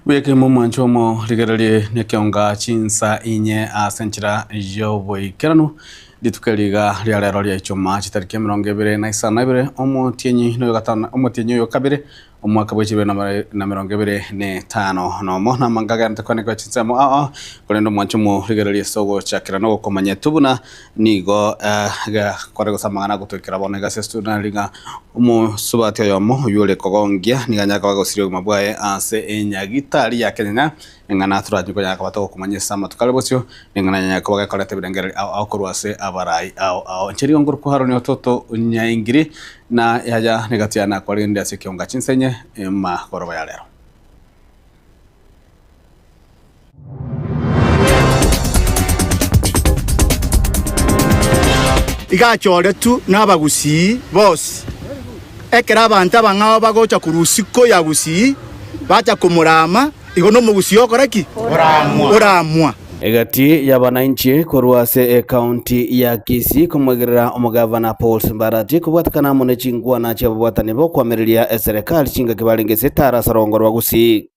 Buya kegima omwancho omo rigererie nekeonga chinsa inye ase enchera y'oboikeranu. Rituko eri iga ria rero ria Ijumaa chitariki emerongo ebere na isano na ibere omotienyi noyo gatano omotienyi oyo kabere omwaka bwe chibere na emerongo ebere na etano nomo. Namanga agenderete kwanekwa chinsemo ao ao korende omwancho omo rigererie ase ogochakera na ogokomanyetwa buna nigo kore gose amang'ana agotoikera bono iga ase estudio nari ng'a Omosubati oyomo oyio ore kogongia nigo anyare koba agosiria obogima bwaye ase enyagitari ya Kenyanya, eng'ana toranyare konyara koba togokomanya ase amatuko are bosio, neng'ana yanyare koba gekoreta ebirengererio ao ao korwa ase abarai ao ao. Inche nigo nkorokwa Haroni Ototo Nyaingiri, na yaya negati yane nakwarigende ase ekeonga chinsenye emagoroba ya rero. Iga achoretwe nabagusii bonsi. Ekero abanto abang'ao bagocha korwa isiko ya Gusii, bacha komorama, igo nomogusii okora ki? Oramwa. Egati y'abanainchi korwa ase ekaunti ya Kisii komwegerera omogavana Paul Mbarati kobwatekana amo ne chinkwana chi'ababwatani b'okoamereria eserekari chingaki barenge ase etara ase orogongo rwa Gusii.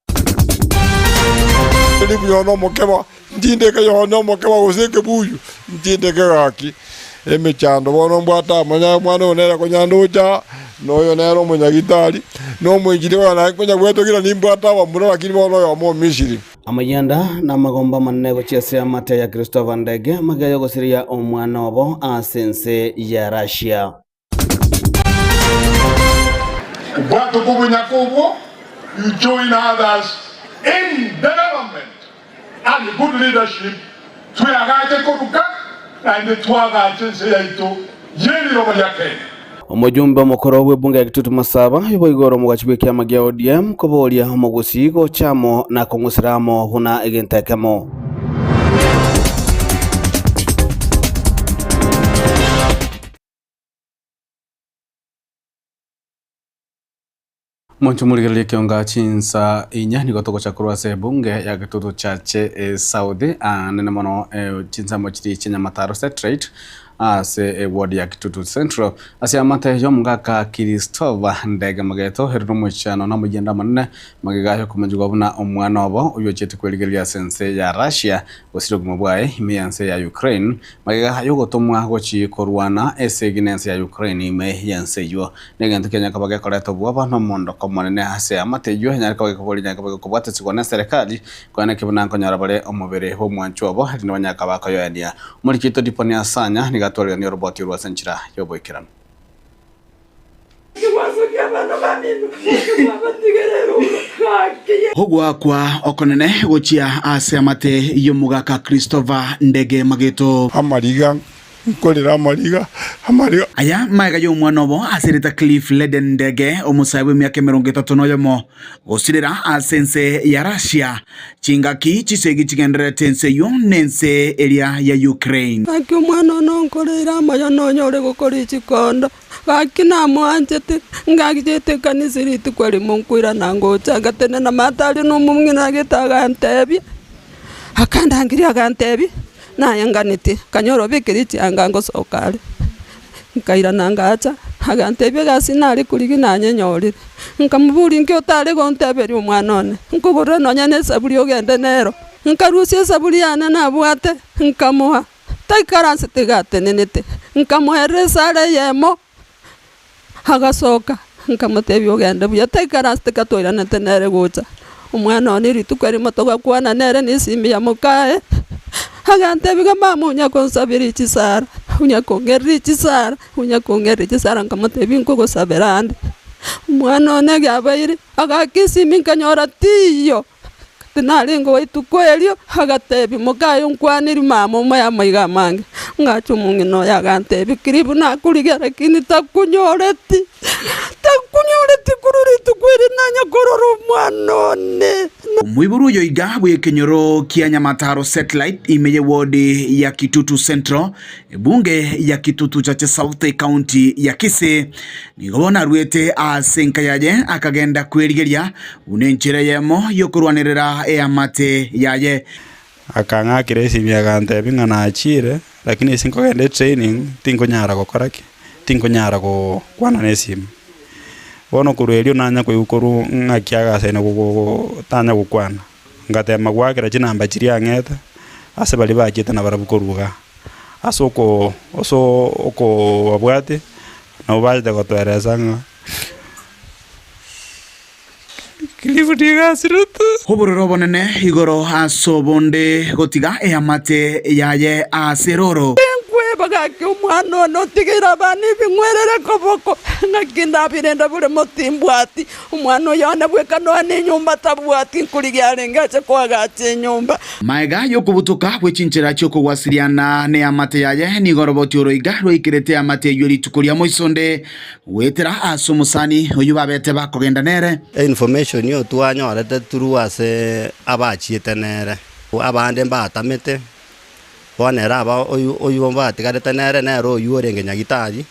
Elifu Yohana omokeba, ntindeke Yohana omokeba gose ekebuyu, ntindeke gaki. Emechando bono mbwate amanya omwana oyo nere konyandocha, na oyo nere omonyagitari, na omoinjili oyo naye konya gwetogia nimbwate abamura lakini bono oyomo o Misiri. Amayanda na amagombo amanene gochia ase amate ya Christopher Ndege, amagega y'ogosiria omwana obo ase ense ya Russia. Obwate obonyaka obwo, you join others in development and good leadership, tweagache koruka naende twagache ense yaito y'eriroba ria Kenya. Omojumbe omokoro bw'ebunge ya Kitutu Masaba oboigo ore omogachi bw'ekiama gia ODM koboria omogusii gocha amo na kong'usera amo buna egento ekemo. Monche morigererie ekionga chinsa inya nigo togocha korwa ase ebunge ya Gitutu Chache South anene mono chinsemo chiria chia Nyamataro Satellite ase eward ya Kitutu Central ase amate y'omogaka Christopher Ndege Mageto ere nomoichano na omoyianda omonene magega yokomanyigwa buna omwana obo oyio ochiete kwerigereria ase ense ya Russia gosiria obogima bwaye ime y'ense ya Ukraine Magega y'ogotomwa gochia korwana esegi nense ya Ukraine ime y'ense eyio, negento kianyare koba gekoreta obwoba na omondoko omonene ase eamate eyio enyare koba gekoboria enyare koba gekobwatesigwa neserekari, koeneki buna nkonyora bare omobere bw'omwanchwa obo erinde banyare koba bakoyoenia. Omoriki oito Diponi Asanya nigo atwariganie oroboti orwo ase enchera y'oboikeranu. Ogoakwa okonene gochia ase amate y'omogaka Christopher Ndege Mageto. Amariga, nkorera amariga, amariga. Aya magega y'omwana obo ase erieta Cliff Leden Ndege, omosae bw'emiaka emerongo etato na oyomo, gosirera ase ense ya Russia chingaki chisegi chigendererete ense eyio nense eria ya Ukraine. Gaki omwana one onkoreire amaya nonyore gokora chikondo. Gaki namwanchete, ngachiete ekanisa rituko rimo nkoirana ngocha, ngatenena maate aria na omong'ina agete agantebia, akandangeria agantebia, naye nganeti, nkanyora obekire chianga ngosoka are. Nkairana ngacha, agantebia egasi nare korigia nanyenyorire. Nkamoboria nki otare gonteberia omwana one, nkogorere nonya na esaburi ogende nero. Nkarusia esaburi yane nabwate, nkamoa. Taikaransete iga atenenete, nkamoerera esara eyemo, agasoka, nkamotebia ogende buya, taikaransete katoiranete nere gocha. Omwana one rituko erimo togakwana nere na esimi ya mokaye, agantebia iga mama onya konsaberia chisara, onya kong'ereria chisara, onya kong'ereria chisara, nkamotebia nkogosabera ande. Omwana one egiabeire, agaaka esimi nkanyora tiiyo. Tinarenge rituko erio, agatebia mokaye onkwaneri mama omoyo amaiga amange. Ngacha omong'ina oye agantebia kiribu nakorigia lakini takonyoreti, takonyoreti korwa rituko eri nanya korora omwana one. Omoiborwa oyo iga bw'ekenyoro kia Nyamataro Satellite ime y'ewodi ya Kitutu Central, ebunge ya Kitutu Chache South ekaunti ya Kisii, Nigo bono aruete ase enka yaye akagenda kwerigeria buna enchera eyemo y'okorwanerera eamate yaye. Akang'akera esimi agantebia ng'a nachire, lakini ase nkogenda etraining tinkonyara gokora ki? Tinkonyara gokwana na esimi. Bono korwa erio nanya koigwa korwa ng'aki agasaine tanya gokwana. Ngatema goakera chinamba chiria ang'ete ase baria bachiete nabarabwo korwa igaa. Ase oko ase okobabwatia, nabo bachete gotoeresa ng'a Clifford iga asirete. Obororo obonene igoro ase obonde gotiga eamate yaye ase eroro. Tinkweba gaki omwana one otigeire abana ebing'werere koboko, naki ndabirende boremo timbwati. Omwana oyo one bweka nonya nenyomba tabwati, nkorigia arenge ache koagacha enyomba. Magega y'okobutoka gwe chinchera chi'okogwasiriana neamate yaye, nigo oroboti oroiga rwaikerete eamate eyio rituko ria moisonde, Goetera ase omosani oyio babete bakogenda nere. Information eye twanyorete through ase abachiete nere, abande mbatamete, bono ere aba oyo oywo batigarete nere, nere oywo orenge nyagitari,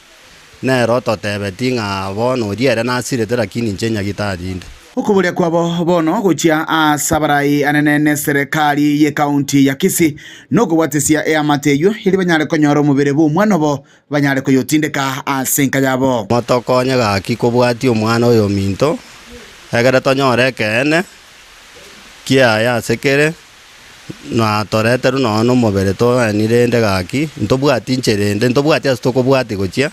nere ototebetie ng'a bono oria ere nasirete lakini inche nyagitari inde. Okoboria kwabo bono gochia ase abarai anene neserekari y'ecounty ya Kisii nokobwatesia eamate eyio erio banyare konyora omobere bw'omwana obo banyare koyotindeka ase enka yabo. Motokonye gaki kobwatia omwana oyo ominto, ekere tonyore ekeene kiaye ase kere, na toreterwe nonya na omobere toeni rende gaki, ntobwati inchera ende, ntobwati ase tokobwatia gochia,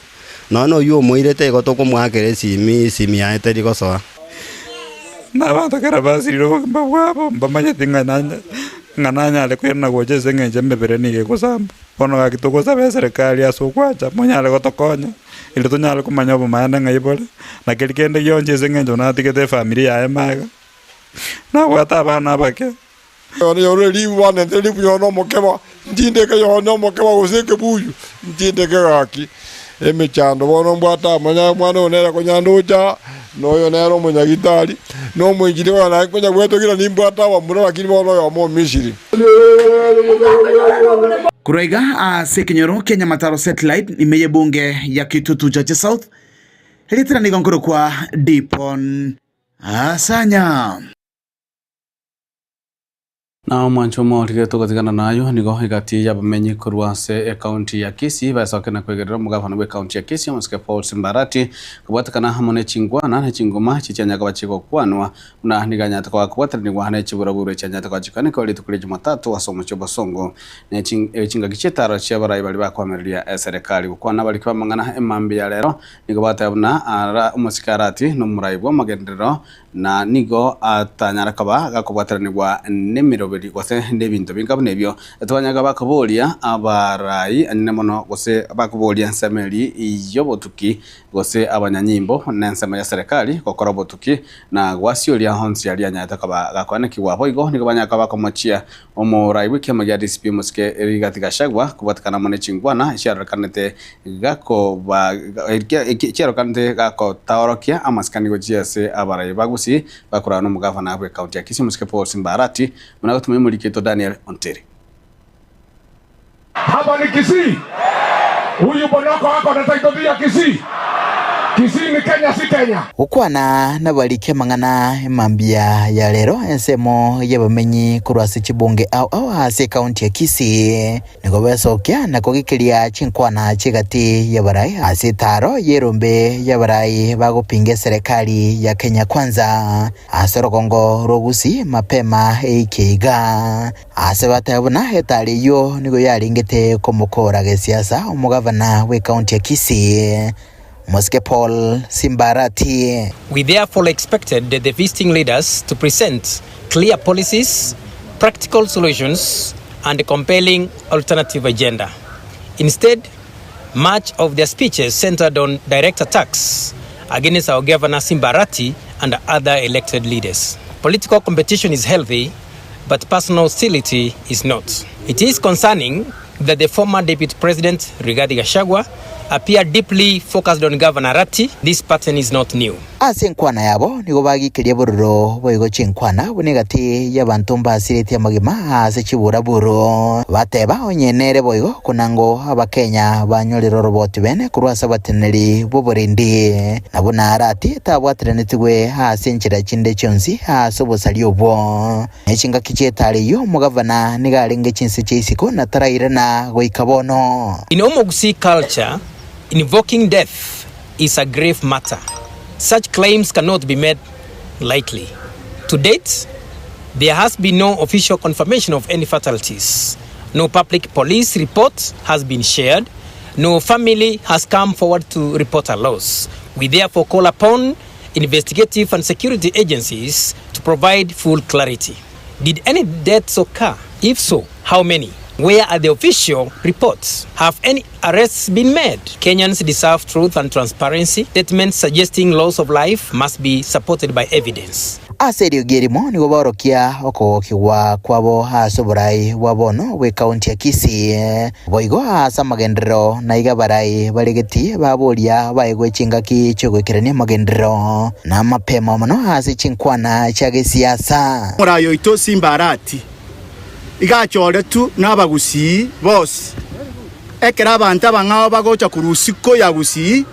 nonya na oywo omoirete igo tokomoakera esimi, esimi yaye teri gosoa. Na abanto ekero basirire obogima bwabo, mbamanyeti ng'a nanye ng'a nanyare koirana gocha ase eng'encho emebere nigo egosamba. Bono gaki togosaba eserekari ase okwancha monyare gotokonya, erio tonyare komanya obomaene ng'ai bore, na keria kende gionsi ase eng'encho natigete efamiri yaye magega, nabwate abana abake. Yore ribu banentere ribu yone omokeba, ntindeke yone omokeba gose ekebuyu, ntindeke gaki. Emechando bono mbwate amanya omwana oyo nere konyandocha, na oyo nere omonyagitari, na omoinjili oyo naye konya gwetogia nimbwate abamura lakini bono oyomo o Misiri. Korwa iga ase ekenyoro kia Nyamataro Satellite ime y'ebunge ya Kitutu Chache South, erietera nigo nkorokwa Dipon Asanya. Na omwancho omorige togotigana nayo nigo egati y'abamenyi korwa ase ecounty ya Kisii baesoke na kwegerera omogavana bw'ecounty ya Kisii omosike Paul Simbarati kobwatekana amo ne chingwana ne chingoma chichianya koba chigokwanwa buna nigo anyarete koba akobwateranigwa ne chiburaburo echianyarete koba chikoanekwa rituko ria Jumatatu ase omochie o Bosongo ne chingaki chi'etaro chi'abarai baria bakoamereria eserekari gokwana abariki b'amang'ana emambia ya rero nigo bateba buna omosike Arati nomorai bw'amagenderero Na nigo atanyara koba gakobwataranigwa nemeroberi gose nebinto binga buna ebio. Twanyaga bakoboria abarai anene mono, gose bakoboria ensemo eria y'obotuki, gose abanyanyimbo, na ensemo ya serikali gokora obotuki, na gwasioria onsi aria anyarete koba gakoanekigwa. Boigo nigo banyara koba bakomochia omorai bw'ekiama gia DCP omosike Rigathi Gachagua kobwatekana amo ne chingwana chiarorekanete gakoba chiarorekanete gakotaorokia amasikani gochia ase abarai ba Gusii bakorana nomogavana bw'ecounty ya Kisii omosike Paul Simba Arati buna gotumia omoriki oito Daniel Ontiri. Hapa ni Kisii. Huyu Bonoko ako na title deed ya Kisii. Kisii ni Kenya si Kenya. Gokwana nabarike amang'ana emambia ya rero ensemo y'abamenyi korwa ase chibunge ao ao ase ekaunti ya Kisii nigo besokia na kogekeria chinkwana chi'egati y'abarai ase etaaro y'erombe y'abarai bagopinga eserekari ya Kenya Kwanza ase orogongo rwa Gusii mapema eike iga. Ase bateba buna etaaro eyio nigo yarengete komokora gesiasa omogavana bw'ekaunti ya Kisii Mosike Paul Simbarati. We therefore expected the visiting leaders to present clear policies, practical solutions, and a compelling alternative agenda. Instead, much of their speeches centered on direct attacks against our governor Simbarati and other elected leaders. Political competition is healthy, but personal hostility is not. It is concerning that the former Deputy President Rigathi Gachagua appeared deeply focused on Governor Arati. This pattern is not new. Ase enkwana yabo nigo bagikeria bororo boigo chinkwana buna egati y'abanto mbasiretie amagima ase chiburaburo. Bateba onye nere boigo konango Abakenya banyorire oroboti bene korwa ase abateneneri b'oborendi, na buna Arati tabwateranetigwe ase enchera chinde chionsi ase obosaria obwo. Ne chingaki chi'etara eyio omogavana nigo arenge chinse chia isiko na tarairana goika bono. In Omogusii culture, invoking death is a grave matter. Such claims cannot be made lightly. To date, there has been no official confirmation of any fatalities. No public police report has been shared. No family has come forward to report a loss. We therefore call upon investigative and security agencies to provide full clarity. Did any deaths occur? If so, how many? Where are the official reports? Have any arrests been made? Kenyans deserve truth and transparency. Statements suggesting loss of life must be supported by evidence. Ase eriogi erimo nigo baorokia okogokigwa kwabo ase oborai bwa bono bw'ekaunti ya Kisii. Boigo ase amagenderero na iga abarai bare getii baboria baegwe chingaki chi'ogoikerania amagenderero na amapemo mono ase chinkwana chia gesiasa. Omorai oito Simba Arati iga achoretwe nabagusii bonsi, ekero abanto abang'ao bagocha korwa isiko ya Gusii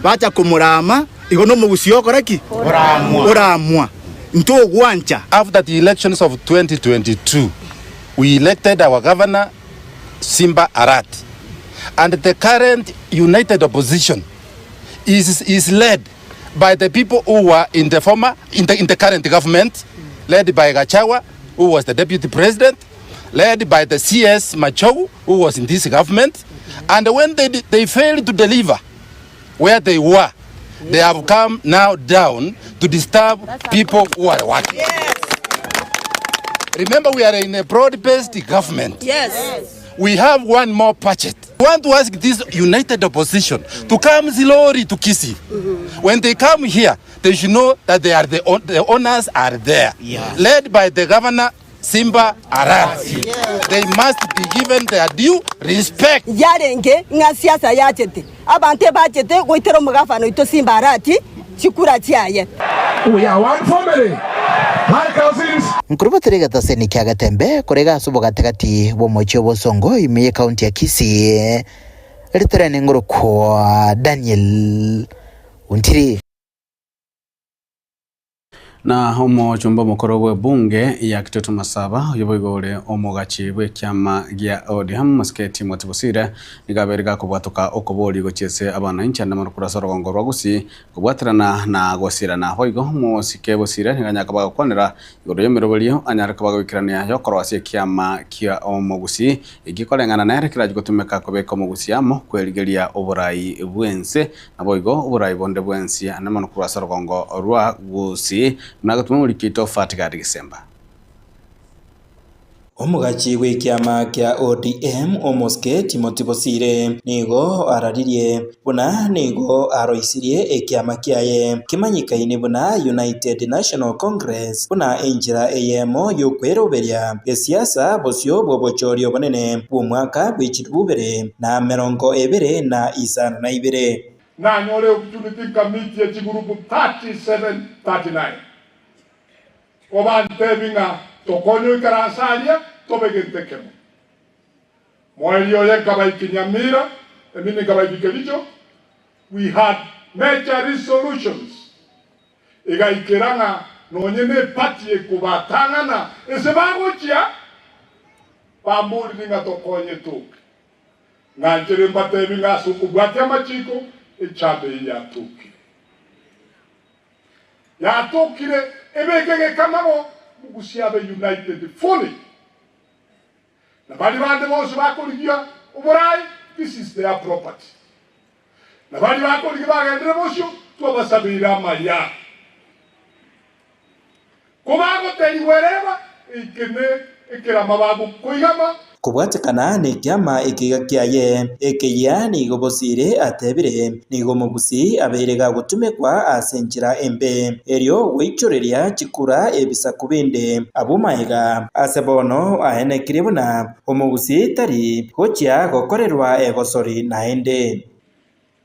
bacha komorama, igo nomogusii okora ki? Oramwa. Ntogwancha. After the elections of 2022, we elected our governor Simba Arati and the current united opposition is, is led by the people who were in the former, in the, in the current government, led by Gachagua, who was the deputy president, led by the CS Machogu, who was in this government. And when they, they failed to deliver where they were, they have come now down to disturb people who are working. Yes. Remember, we are in a broad-based government. Yes. We have one more budget. We want to ask this united opposition to come slowly to Kisii. When they come here, they should know that they are the, the owners are there, yeah. led by the governor Simba Arati. They must be given their due respect. Yarenge ng'a siasa yachete, abanto ebachete goitera omogafana oito Simba Arati chikura chiaye. We are one family. Hi cousins. Nkorubatera egetaseni kia Getembe korega ase obogatigati bw'omochie o Bosongo ime y'ekaunti ya Kisii, ritorene ngorokwa Daniel Ontiri. Na omochumba omokoro bw'ebunge ya Kitutu Masaba oyo boigo ore omogachi bw'ekiama gia ODM Mosike Timothy Bosire nigo abere gakobwatoka okobori gochiese abananchi ande mono korwa ase orogongo rwa Gusii kobwaterana na gosirana boigo Mosike Bosire nigo anyare koba agokwanera igoro y'emeroberio anyare koba agoikerania yokorwa ase ekiama kia omogusii egikoreng'ana nere kerachi gotumeka kobeka omogusii amo kwerigeria oborai bwense naboigo oborai bonde bwensi ande mono korwa ase orogongo rwa Gusii buna agotuma omoriki oito Fatgard Gisemba. Omogachi bw'ekiama kia ODM Omoske Timothy Bosire nigo araririe buna nigo aroisirie ekiama kiaye kimanyikaine buna United National Congress buna enchera eyemo y'okweroberia esiasa bosio bw'obochoria obonene bw'omwaka bw'echirubere na 2022. Nanyore opportunity nkamiti echigurupu 37 39 kobantebi ng'a tokonyo ikaransaria tobegente kemo mweri oye nkabaiki Nyamira emini nkabaiki Kericho. We had major resolutions igaikera ng'a nonye ne party ekubatang'ana ase bagochia bamborire ng'a tokonye toke ng'anchere mbatebi ng'a ase okobwatia amachiko echama eye yatokire yatokire ebeke gekamago mugusi abe united fully na bari bande bose bakorigia oborai. This is their property na bari bakorigia bagendere bosio twabasabire amaya kobagoteriwereba ikene ekerama bagokoigama. Kobwatekana na ekiama ekiga kiaye ekeyia nigo Bosire atebire nigo omogusi abeire gagotumekwa ase enchera embe erio goichoreria chikura ebisaku binde abwo maega ase bono aenekire buna omogusi tari gochia gokorerwa egosori naende.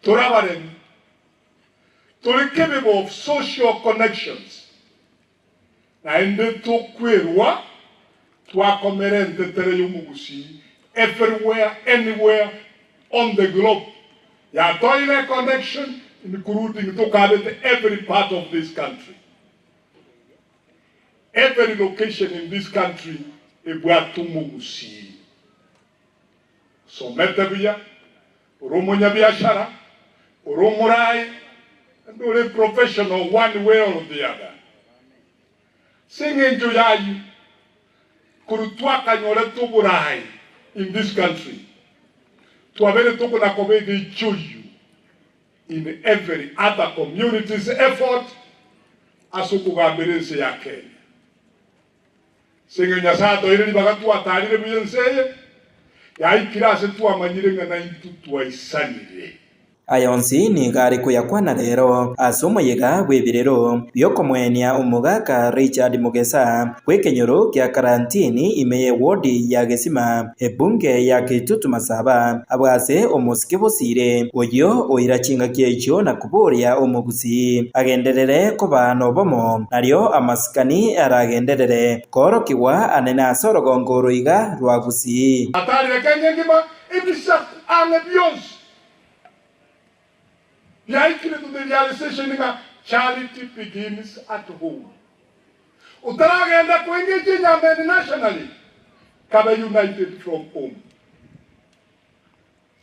Turabaremi turi capable of social connections naende tokwerwa twakomera entetere y'omogusi everywhere, anywhere on the globe yatoire connection, including tukabete every part of this country, every location in this country ebwate omogusi somete buya uri omunyabiashara uri omurai. And ore professional one way or the other. Ase eng'encho y'ayio, korwa twakanyorete oboraai in this country, twabeire tokona koba egeichorio in every other community's effort ase okogambera ense ya Kenya. Ase eng'encho Nyasae atoeire ribaga twatarire buya ense eye, yaikire ase twamanyire ng'a naintwe twaisanire. Aya onsi nigo are koyakwana rero ase omoyega bw'ebirero bi'okomoenia omogaka Richard Mugesa bw'ekenyoro kia Karantini ime y'ewodi ya Gesima, ebunge ya Kitutu Masaba, abwo ase omosike bosire, oyio oira chingaki echio na koboria omogusii agenderere koba nobomo, nario amasikani aragenderere koorokigwa anene ase orogongo oro iga rwa Gusii. Atarire Kenya engima, ebisaku ang'e bionsi biaikire to the realization ng'a charity begins at home. Otaragenda koengage enyama ende nationally, kabe united from home.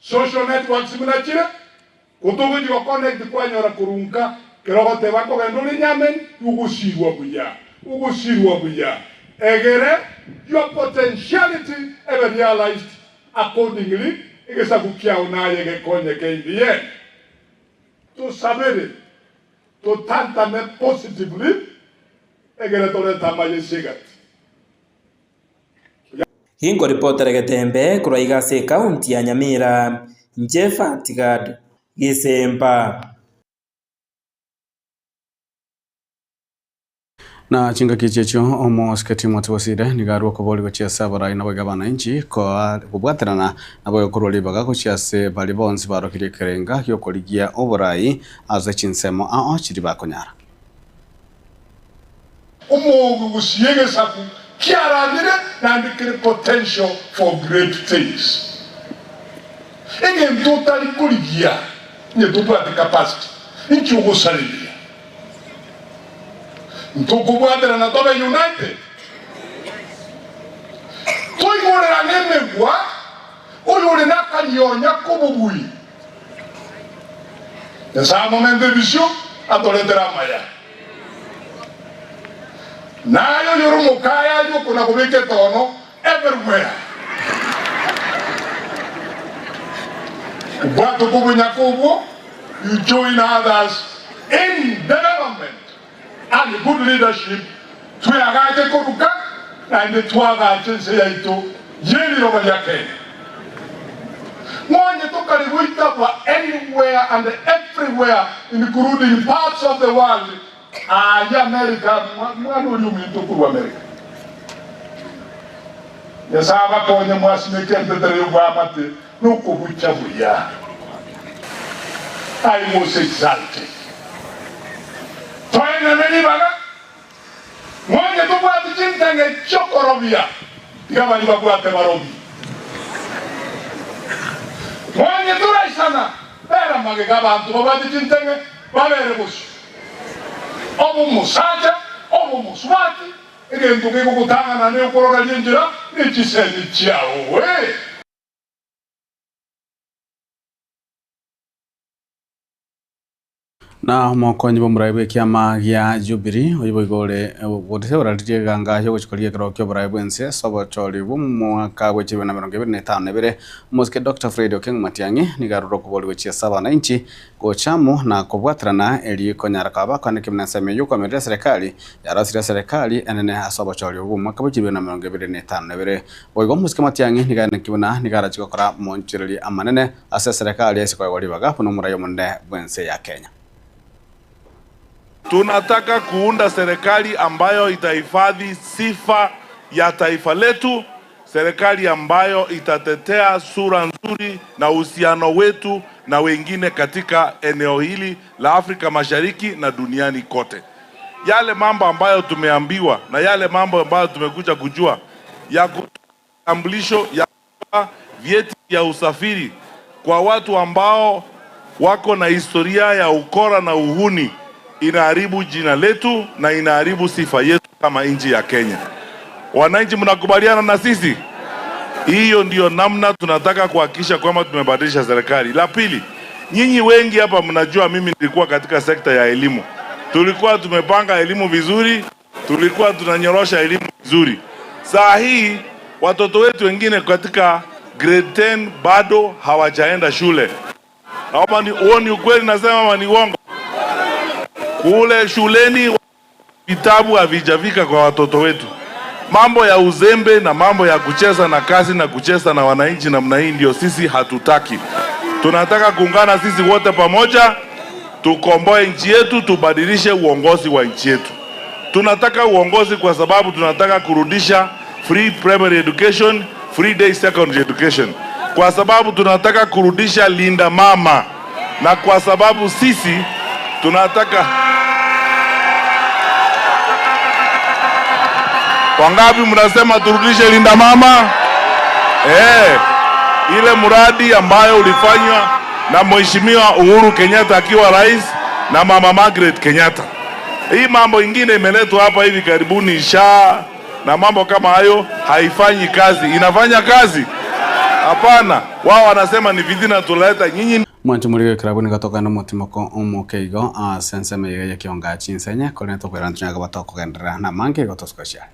Social networks buna chire, kotogochi go connect kwanyora korwa nka kero ogoteba nkogenda ore enyama ende, ogosirwa buya, ogosirwa buya. Egere your potentiality ebe realized Accordingly, egesaku kiao naye gekonyeke in the end. Tosabere, totantane positively, egere torete amaye ase egati. Ginkoripotere Getembe korwa iga ase ekaunti ya Nyamira, inche Fatgad Gisemba. Na chingaki chi'echio omosike Timothy Bosire nigo arua okoboria gochia ase abarai naboigo abananchi kobwaterana naboigo korwa ribaga gochia ase baria bonsi barokirie ekerenga gi'okorigia oborai ase chinsemo ao chiria bakonyara. Omogo gose egesaku kiaranyire naende kere potential for great things. Egento otari korigia onye tobwate capacity, inki ogosareria? Ntokobwaterana tobe united, toigorerane emegwa, oyore nakarionya k'obobui. Nyasae amomente ebisio, atoretere amaya. Naye oyore omokaya aye okona-kobeka etono everywhere. Obwate okobonyaka obwo, you join others in development and good leadership, tweagache koruka naende twagache ense yaito yeriroba ria Kenya. Nonye tokare goitabwa anywhere and everywhere including parts of the world Aye America, mwana oria ominto korwa America. Nyasae abakonye mwasimeke entetere y'obwamate nokobucha buya. I was exalted. Toenane ribaga, nonye tobwati chintang'e chi'okorobia, tiga baria babwate barobie. Nonye toraisana, bera magega abanto babwate chintang'e babere bosio. Obe omosacha, obe omosubati, egento gegogotang'ana neokororaria enchera ne chisemi chiao. Ee. Na omokonyi bw'omorai bw'ekiama gia Jubilee, oyio boigo ore gose oraririe eganga y'ogochia korigia ekerogo ki'oborai bw'ense ase obochori bw'omwaka bwe chilifu na emerongo ebere na etano na ebere, omosike Doctor Fred Okengo Matiang'i nigo arure okoboria gochia ase abananchi Gocha amo na kobwaterana erio konyara koba abakoaneki buna ensemo eyio okoamerera eserekari yarosirie eserekari enene ase obochori obwo bw'omwaka bwe chilifu na 2052. Boigo omosike Matiang'i nigo aeneki buna nigo arache gokora amonchoreria amanene ase eserekari ase koegwa ribaga buna omorai omonene bw'ense ya Kenya. Tunataka kuunda serikali ambayo itahifadhi sifa ya taifa letu, serikali ambayo itatetea sura nzuri na uhusiano wetu na wengine katika eneo hili la Afrika Mashariki na duniani kote. Yale mambo ambayo tumeambiwa na yale mambo ambayo tumekuja kujua ya kutambulisho ya vyeti vya usafiri kwa watu ambao wako na historia ya ukora na uhuni inaharibu jina letu na inaharibu sifa yetu kama nchi ya Kenya. Wananchi, mnakubaliana na sisi? Hiyo ndiyo namna tunataka kuhakikisha kwamba tumebadilisha serikali. La pili Nyinyi wengi hapa mnajua mimi nilikuwa katika sekta ya elimu. Tulikuwa tumepanga elimu vizuri, tulikuwa tunanyorosha elimu vizuri. Saa hii watoto wetu wengine katika grade 10 bado hawajaenda shule. Naomba ni huo ni ukweli nasema ama ni uongo? Kule shuleni vitabu havijafika kwa watoto wetu. Mambo ya uzembe na mambo ya kucheza na kazi na kucheza na wananchi namna hii ndio sisi hatutaki. Tunataka kuungana sisi wote pamoja, tukomboe nchi yetu, tubadilishe uongozi wa nchi yetu. Tunataka uongozi kwa sababu tunataka kurudisha free primary education, free day secondary education, kwa sababu tunataka kurudisha linda mama, na kwa sababu sisi tunataka Wangapi mnasema turudishe linda mama? Eh, ile mradi ambayo ulifanywa na Mheshimiwa Uhuru Kenyatta akiwa rais na Mama Margaret Kenyatta. Hii mambo ingine imeletwa hapa hivi karibuni SHA na mambo kama hayo haifanyi kazi. Inafanya kazi? Hapana. Wao wanasema ni fitina tuleta nyinyi Mwancho muri gekerabu nigotoka nomotimoko omoke igo ase ensemo iga ya kionga chinsenye korende tokwera ntonyaga batokogenderera na amange igo tosuka chiare.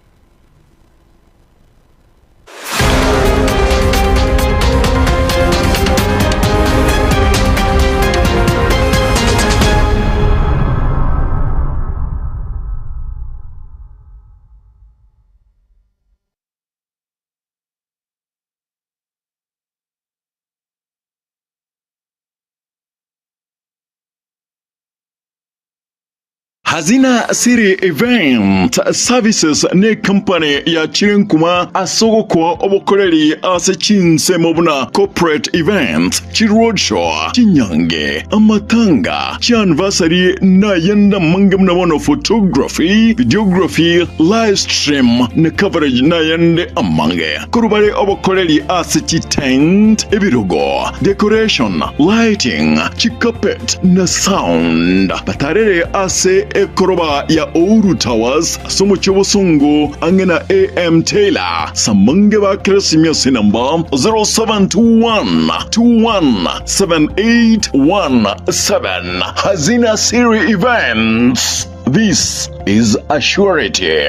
Hazina City Event Services ne company ya chirenkuma ase ogokoa obokoreri ase chinsemo buna corporate events, chiroadshow, chinyange, amatanga, chianniversary na ayande amange buna bono photography, videography, live stream na coverage na ayande amange. Korwa bare obokoreri ase chitent, ebirogo, decoration, lighting, chicarpet na sound. Batarere ase ekoroba ya Ouru Towers ase omochie obosongo ang'e na AM Taylor. Samange ba Keresimia ase enamba 0721 217817. Hazina Siri Events. This is a surety.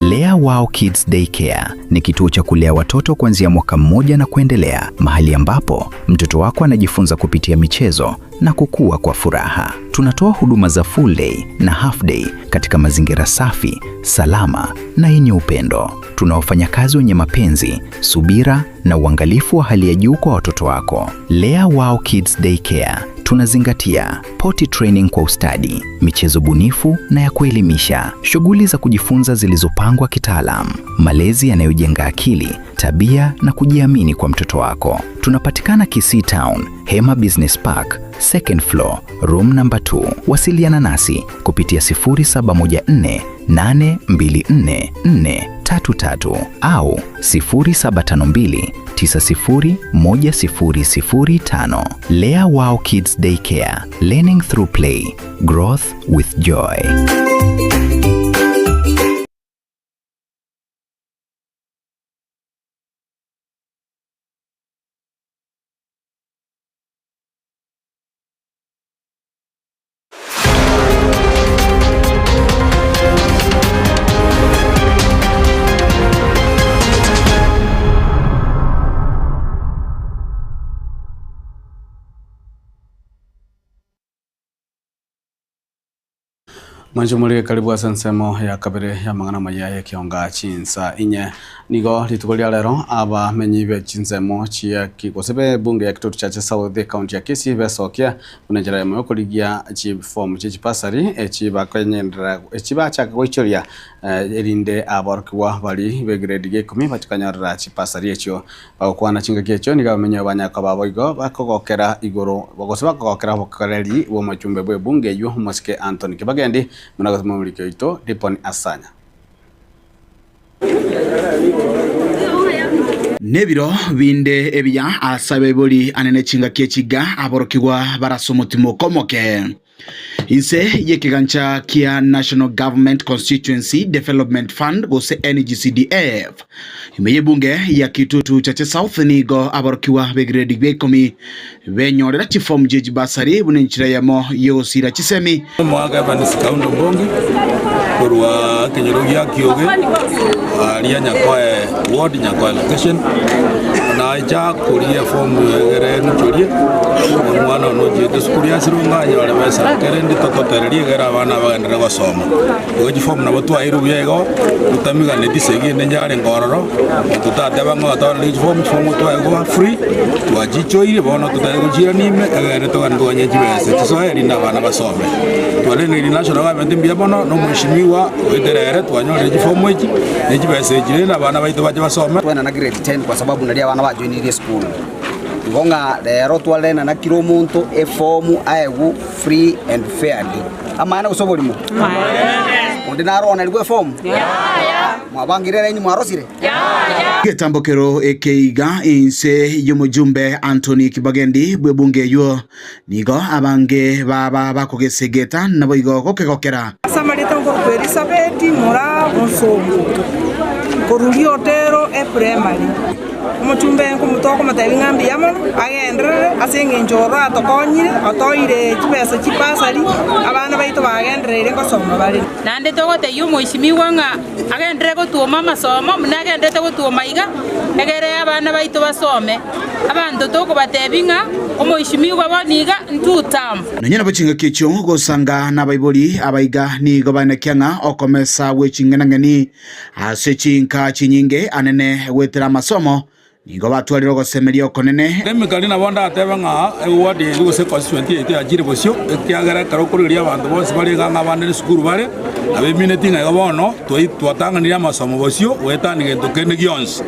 Lea Wow Kids Daycare ni kituo cha kulea watoto kuanzia mwaka mmoja na kuendelea, mahali ambapo mtoto wako anajifunza kupitia michezo na kukua kwa furaha. Tunatoa huduma za full day na half day katika mazingira safi, salama na yenye upendo. Tuna wafanyakazi wenye mapenzi, subira na uangalifu wa hali ya juu kwa watoto wako. Lea Wow Kids Daycare tunazingatia potty training kwa ustadi, michezo bunifu na ya kuelimisha, shughuli za kujifunza zilizopangwa kitaalam, malezi yanayojenga akili, tabia na kujiamini kwa mtoto wako. Tunapatikana Kisii Town, Hema Business Park, second floor, room number 2. Wasiliana nasi kupitia 0714 824 433 au 0752 901005. Lea Wow Kids Daycare, learning through play, growth with joy. Mwanche more karibu ase ensemo ya kabere y'amang'ana amaya y'ekionga chinsa inye. Nigo rituko ria rero abamenyi be chinsemo chia gose be ebunge ya Kitutu Chache South ekaunti ya Kisii besokia buna enchera eyemo yokorigia chiform chie chipasari echi bakonyenderera echi bachaka goichoria erinde aborokigwa bari be grade ya ikomi bachikanyorera chipasari echio. Bagokwana chingaki echio nigo abamenyi banyaka babo igo bakogokera igoro gose bakogokera obokoreri bwa omochumbe bwa ebunge eywo omosike Anthony Kibagendi buna gose momoriki oito Ripon Asanya. Nebiro binde ebiya ase abaibori ane ne chingaki echiga aborokigwa bare ase omotimoko omoke. Inse y'ekegancha kia National Government Constituency Development Fund gose NGCDF, ime y'ebunge ya Kitutu Chache South nigo aborokigwa b'egrade bia ikomi benyorera chifomu chie chibasari buna enchera eyemo y'ogosira chisemi. Omogaka Evans Kaundo Mbongi korwa ekenyoro gia Kioge aria Nyakoe ward Nyakoe location nacha koria efomu egere ng'ichorie omwana one ochiete esukuru ya Sironga anyore besa ekere ndi togotereria egere abana bagenderere gosoma. Igo chifomu nabo twaeirwe buya igo totamiganeti esegi ende yarenge ororo totateba ng'a otore chifomu, chifomu twaegwa free twachichoire bono totari gochiirania ime egere togende toganye chibesa chisoe erinde abana basome. Twarengereiri national government mbuya mono na omweshimiwa oetere ere twanyorire chifomu echi ne chibesa echi rende abana baito bache basome. Twaenana grade 10 kwa sababu naria abana bajoinirie esukuru. Igo ng'a rero twarenana kira omonto efomu aegwe free and fairly. Amaene gose oborimo? Onde naro onerigwe efomu? Mwabangire eraini mwarosire? Egetambokero eke iga inse y'omojumbe Anthony Kibagendi bw'ebunge eyio, nigo abange baba bakogesegeta naboigo gokegokera. Ase amarieta nkorokwa Elisabeti mora mosomba, korwa riotero eprimary. Omochumba tokomotebia ng'a mbuya mono, agenderere ase eng'encho oro atokonyire, otoire chibesa chibasari, abana baito bagendereire ngosoma bare. Naende togotebia omoisimigwa ng'a agenderere gotuoma amasomo buna agendererete gotuoma iga, egere abana baito basome. Abanto tokobatebia ng'a omoisimigwa bono iga ntutama. Nonya nabo chingaki echio gosanga nabaibori abaiga nigo baenekia ng'a okomesa gwe ching'enang'eni ase chinka chinyinge anene goetera amasomo Nigo batwarire ogosemeria okonene. Emekari nabo ndatebe ng'a eward eye gose econstituency yaito yachire bosio, ekiagera ekero okorigereria abanto bonsi bare iga ng'a abande nesukuru bare, nabo emineti ng'a igo bono twai twatang'anirie amasomo bosio goetania gento kende gionsi.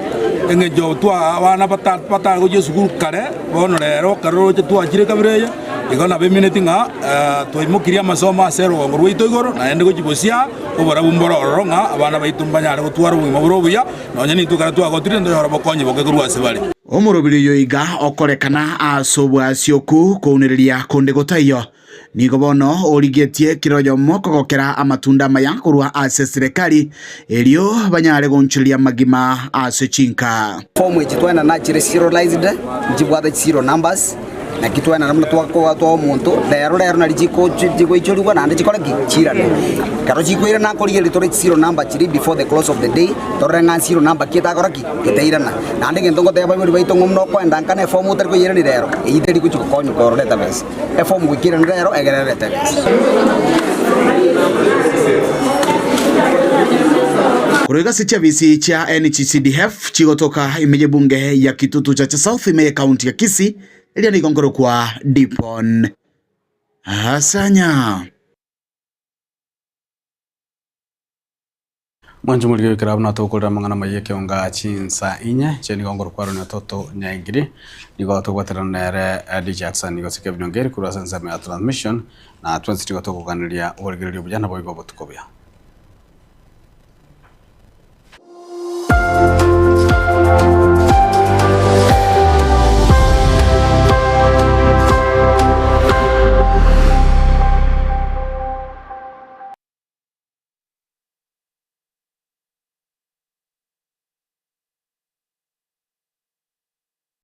Eng'encho twa abana bata batare gochia esukuru kare, bono rero ekero oroche twachire ekabira eye, igo nabo emineti ng'a twaimokirie amasomo ase erogongo rwaito igoro, naende gochia bosio aa, oborabu mbore ororo ng'a abana baito mbanyare gotwara obogima bore obuya. Nonya nintwe ekero twagotire ntonyore obokonyi boke korwa ase bare. Omorobiri oyo iga okorekana ase obwasi oku kounereria konde gotaiyo. Nigo bono origetie kera oyomo kogokera amatunda amaya korwa ase eserekari, erio banyare goonchoreria amagima ase chinka. Form echi twaenana chire serialized, nchibwate serial numbers. Naki twenana buna twakoa twa omonto, rero rero nari chiko chigoichorigwa naende chikore ki? Chiirane. Ekero chikoirana nkorigereria tore chiserial number chiria before the close of the day, torore ng'a serial number ki etagora ki? Etairana. Naende egento ngotebia abaibori baito ng'a buna okoenda nka na eform otari koyeirania rero, eyio teri gochia gokonya korora etabesa. Eform goika erane rero, egere erete ebesa. Korwa iga ase chiabisi chia NGCDF chigotoka ime y'ebunge ya Kitutu Chache South ime y'ekaunti ya Kisii, eria nigo nkorokwa Dipon Asanya. Mwanche morige goikera buna togokorera amang'ana amaya ekeonga chinsa inye, inche nigo nkorokwa Aaron Ototo Nyaingiri, nigo tobwaterana nere Eddie Jackson gose Kevin Ongeri korwa ase ensemo ya transmission, na twensi nigo togoganeria oborigereria obuya naboigo obotuko obuya.